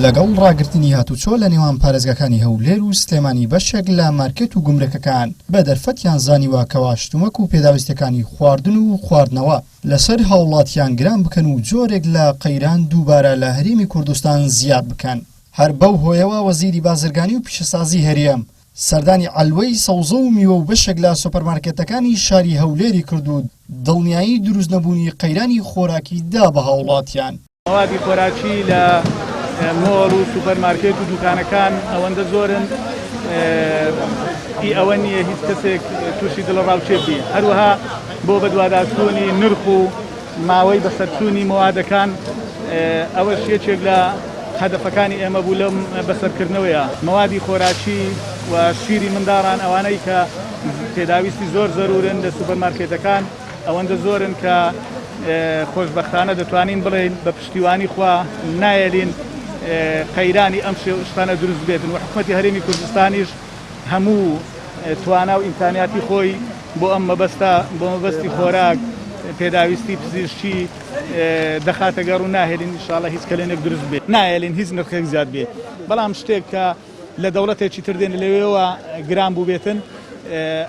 لەگەڵ ڕاگرتنی هاتوچۆ لە نێوان پارێزگاکانی هەولێر و سلێمانی بەشێک لە مارکێت و گومرەکەکان بە دەرفەتیان زانیوە کەوا شتومەک و پێداویستیەکانی خواردن و خواردنەوە لەسەر هاوڵاتیان گران بکەن و جۆرێک لە قەیران دووبارە لە هەرێمی کوردستان زیاد بکەن. هەر بەو هۆیەوە وەزیری بازرگانی و پیشەسازی هەرێم سەردانی عەلوەی سەوزە و میوە و بەشێک لە سۆپەرمارکێتەکانی شاری هەولێری کرد و دڵنیایی دروستنەبوونی قەیرانی خۆراکی دا بە هاوڵاتیان. مەوادی خۆراکی لە مۆڵ و سوپەر مارکێت و دوکانەکان ئەوەندە زۆرن ئی ئەوە نییە هیچ کەسێک تووشی دڵەڕاوکێ بی. هەروەها بۆ بەدواداچوونی نرخ و ماوەی بەسەرچوونی مەوادەکان ئەوەش یەکێک لە هەدەفەکانی ئێمە بوو لەم بەسەرکردنەوەیە. مەوادی خۆراکی و شیری منداڵان ئەوانەی کە پێداویستی زۆر زەرورن لە سوپەر مارکێتەکان ئەوەندە زۆرن کە خۆشبەختانە دەتوانین بڵێین بە پشتیوانی خوا نایەلین قەیرانی ئەم شتانە دروست بێتن و حکومەتی هەرێمی کوردستانیش هەموو توانا و ئیمکانیاتی خۆی بۆ ئەم مەبەستە بۆ مەبەستی خۆراک پێداویستی پزیشکی دەخاتە گەڕ و ناهێلین ئینشاڵڵا هیچ کەلێنێک دروست بێت نایەلین هیچ نرخێک زیاد بێت بەڵام شتێک کە لە دەوڵەتێکی تر دێن لەوێوە گران بووبێتن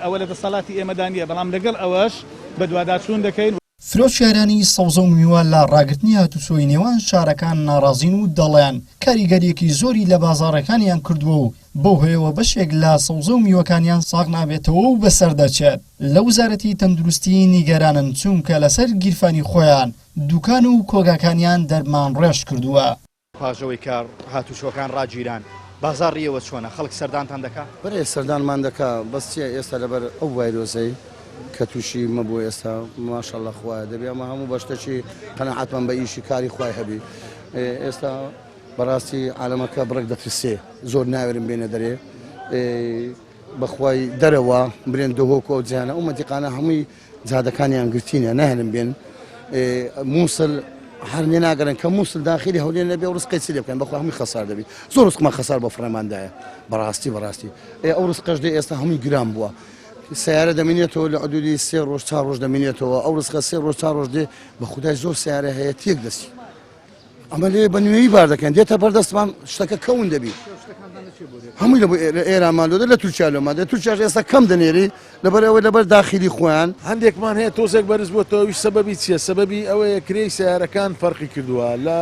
ئەوە لە دەسەڵاتی ئێمەدا نییە بەڵام لەگەڵ ئەوەش بەدواداچوون دەکەین. فرۆشیارانی سەوزە و میوە لە ڕاگرتنی هاتوچۆی نێوان شارەکان ناڕازین و دەڵێن، کاریگەرییەکی زۆری لە بازاڕەکانیان کردووە و بەو هۆیەوە بەشێک لە سەوزە و میوەکانیان ساغ نابێتەوە و بەسەردەچێت. لە وەزارەتی تەندروستی نیگەرانن چونکە لەسەر گیرفانی خۆیان دوکان و کۆگاکانیان دەرمانڕێژ کردووە. پاش ئەوەی کە هاتوچۆکان ڕاگیران، بازاڕی ئێوە چۆنە؟ خەڵک سەردانتان دەکا؟ بەرێ سەردانمان دەکا، بەس چیە ئێستا لەبەر ئەو ڤایرۆسەی کە توشی مە بووە ئێستا ماشااللە خوایە دەبێ ئەمە هەموو بە شتەکی قەناعەتمان بە ئیشی کاری خوای هەبی ئێستا بەڕاستی عالەمەکە بڕێک دەترسێ زۆر ناوێرن بێنە دەرێ بەخوای دەرەوە برێن دهۆک و ئەو جیهانە ئەو مەنتیقانە هەمووی جادەکانیان گرتینە ناهێنن بێن مووسل هەر لێ ناگەرن کە مووسل داخلی هەولێر نەبێ و ڕزقی چی لێ بکەن بەخوا هەمووی خەسار دەبی زۆر ڕزقمان خەسار بۆ فڕێماندایە بەڕاستی بەڕاستی ئێ ئەو ڕزقەش دێ ئێستا هەمووی گران بووە سیارە دەمینێتەوە لە عدودی سێ ڕۆژ چوار ڕۆژ دەمینێتەوە ئەو ڕزقە سێ ڕۆژ چوار ڕۆژ دێ بە خودای زۆر سیارە هەیە تێک دەستی ئەمە لێ بە نوێی بار دەکەن دێتە بەردەستمان شتەکە کەون دەبی هەمووی لە ئێرانمان لۆ لە تورکیا لۆمان دێ تورکیاش ئێستا کەم دەنێری لەبەر ئەوەی لەبەر داخلی خۆیان. هەندێکمان هەیە تۆزێک بەرز بۆتەوە ئەویش سەبەبی چیە سەبەبی ئەوەیە کرێی سەیارەکان فەرقی کردووە لە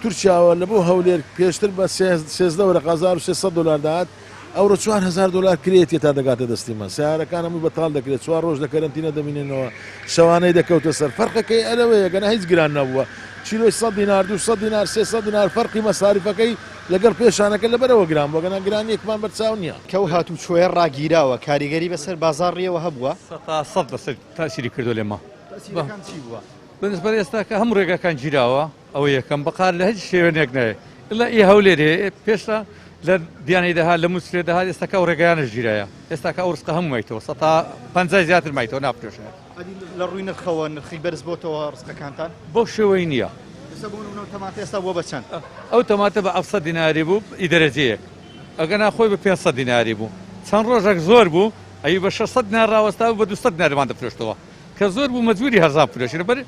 تورکیاوە لە بۆ هەولێر پێشتر بە 13 وەرەقە 1300 دلار دەهات ئەوڕۆ 4000 دلار کرێیەتی تا دەگاتە دەستی من سەیارەکان هەمووی بەتاڵ دەکرێت چوار ڕۆژ لە کەرەنتینە دەمینێنەوە شەوانەی دەکەوتە سەر فەرقەکەی ئەلەوەیە گەنا هیچ گران نەبووە کیلۆی 100 دینار 200 دینار 300 دینار فەرقی مەساریفەکەی لەگەڵ پێشانەکە لەبەرئەوە گران بووە گەنا گرانیەکمان بەرچاو نیە. کە ئەو هاتوچۆیە ڕاگیراوە کاریگەری بەسەر بازاڕیەوە هەبووە؟ سەتا سەد لەسەر تاسیری کردوە لێمان. تاسیرەکان چی بووە؟ بەنسبەت ئێستا کە هەموو ڕێگاکان گیراوە ئەوە یەکەم بەقار لە هیچ شوێنێک نایە ئیلا ئی هەولێرێ پێشتا لە دیانەی دەهات لە موسرێ دەهات ئێستا کە ئەو ڕێگایانەش گیرایە ئێستا کە ئەو ڕزقە هەموو مایتەوە سەتا پەنجای زیاتر مایتەوە نافرۆشێ. ئەدی لە ڕووی نرخەوە نرخی بەرز بۆتەوە ڕزقەکانتان؟ بەو شێوەی نییە. ئێستا بۆ نمونە ئەو تەماتە ئێستا بووە بە چەند؟ ئەو تەماتە بە حەفسەد دیناری بوو ئی دەرەجەیەک ئەگەنا خۆی بە پێنجسەد دیناری بوو چەند ڕۆژێک زۆر بوو ئەوی بە شەشسەد دینار ڕاوەستا بوو بە دووسەد دینارمان دەفرۆشتەوە کە زۆر بوو مەجبوری هەرزان بفرۆشی لەبەر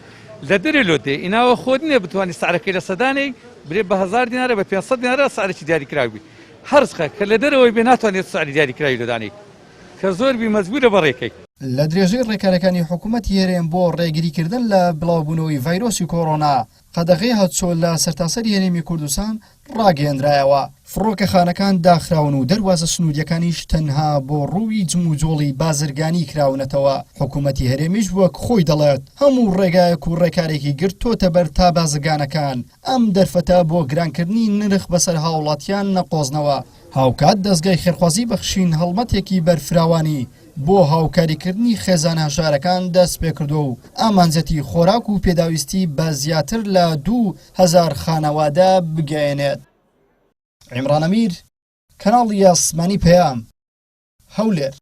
لە دەرێ لۆ دێ ئیناوە خۆت نییە بتوانی سعرەکەی لە سەدانەی برێ بە هەزار دینارە بە پێنجسەد دینارە سعرێکی دیاریکراو بی هەرزقە کە لە دەرەوەی بێ ناتوانێت سعری دیاریکراوی لۆ دانێی کە زۆر بی مەجبورە بەڕێکەی. لە درێژەی ڕێکارەکانی حکومەتی هەرێم بۆ ڕێگریکردن لە بڵاوبوونەوەی ڤایرۆسی کۆرۆنا، قەدەغەی هاتوچۆ لە سەرتاسەری هەرێمی کوردستان ڕاگەیەنرایەوە. فڕۆکەخانەکان داخراون و دەروازە سنوورییەکانیش تەنها بۆ ڕووی جموجۆڵی بازرگانی کراونەتەوە، حکومەتی هەرێمیش وەک خۆی دەڵێت، هەموو ڕێگایەک و ڕێکارێکی گرتۆتەبەر تا بازرگانەکان ئەم دەرفەتە بۆ گرانکردنی نرخ بەسەر هاوڵاتیان نەقۆزنەوە. هاوکات دەزگای خێرخوازی بەخشین هەڵمەتێکی بەرفراوانی بۆ هاوکاریکردنی خێزانە هەژارەکان دەستپێکردووە و ئامانجەتی خۆراک و پێداویستی بە زیاتر لە 2000 خانەوادە بگەیەنێت. عیمران ئەمیر، کەناڵی ئاسمانی پەیام، هەولێر.